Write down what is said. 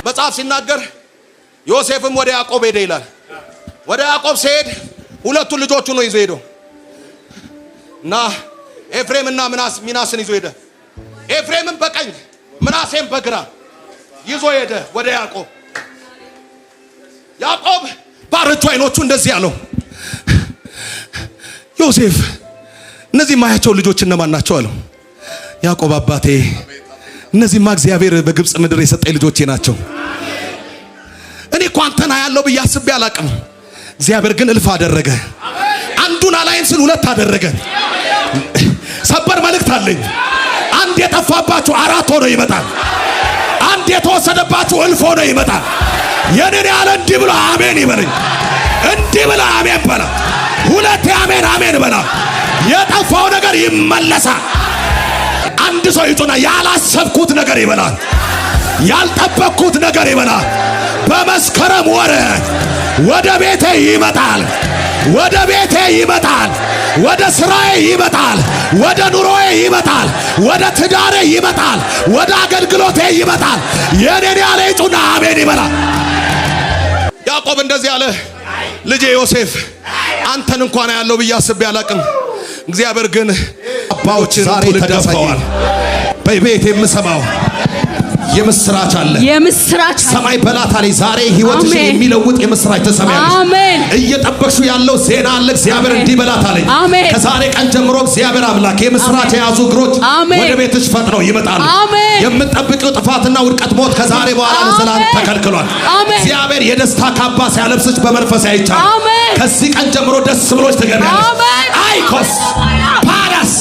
መጽሐፍ ሲናገር ዮሴፍም ወደ ያዕቆብ ሄደ ይላል። ወደ ያዕቆብ ሲሄድ ሁለቱን ልጆቹ ነው ይዞ ሄደው እና ኤፍሬምና ሚናስን ይዞ ሄደ። ኤፍሬምን በቀኝ ምናሴን በግራ ይዞ ሄደ ወደ ያዕቆብ። ያዕቆብ ባረጁ አይኖቹ እንደዚህ አለው፣ ዮሴፍ እነዚህ ማያቸው ልጆች እነማን ናቸው አለው። ያዕቆብ አባቴ እነዚህማ እግዚአብሔር በግብፅ ምድር የሰጠኝ ልጆቼ ናቸው። እኔ እኮ አንተን አያለው ብዬ አስቤ አላቅም። እግዚአብሔር ግን እልፍ አደረገ። አንዱን አላይም ስል ሁለት አደረገ። ሰበር መልእክት አለኝ። አንድ የጠፋባችሁ አራት ሆኖ ይመጣል። አንድ የተወሰደባችሁ እልፍ ሆኖ ይመጣል። የኔን ያለ እንዲህ ብሎ አሜን ይበለኝ። እንዲህ ብሎ አሜን በላ። ሁለት አሜን አሜን በላ። የጠፋው ነገር ይመለሳል። አንድ ሰው ይጩና ያላሰብኩት ነገር ይበላል። ያልጠበቅኩት ነገር ይበላል። በመስከረም ወር ወደ ቤቴ ይመጣል። ወደ ቤቴ ይመጣል። ወደ ስራዬ ይመጣል። ወደ ኑሮዬ ይመጣል። ወደ ትዳሬ ይመጣል። ወደ አገልግሎቴ ይመጣል። የኔን ያለ ይጩና አሜን ይበላል። ያዕቆብ እንደዚህ አለ፣ ልጄ ዮሴፍ አንተን እንኳን ያለው ብዬ አስቤ አላቅም። እግዚአብሔር ግን አባዎችን ዛሬ ትውልድ ተደፍተዋል። ያሳየኝ። በቤት የምሰማው የምስራች አለ። የምስራች አለ። ሰማይ በላት አለኝ። ዛሬ ህይወትሽን አሜን። የሚለውጥ የምስራች ትሰሚያለሽ። አሜን። እየጠበቅሽው ያለው ዜና አለ። እግዚአብሔር አሜን። እንዲህ በላት አለኝ። አሜን። ከዛሬ ቀን ጀምሮ እግዚአብሔር አምላክ የምስራች የያዙ እግሮች አሜን። ወደ ቤትሽ ፈጥነው ይመጣሉ። አሜን። የምትጠብቂው ጥፋትና ውድቀት፣ ሞት ከዛሬ በኋላ ለዘላለም አሜን። ተከልክሏል። አሜን። እግዚአብሔር የደስታ ካባ ሲያለብስሽ በመንፈስ አይቻለሁ። አሜን። ከዚህ ቀን ጀምሮ ደስ ብሎሽ ትገቢያለሽ። አሜን። አይኮስ ፓራስ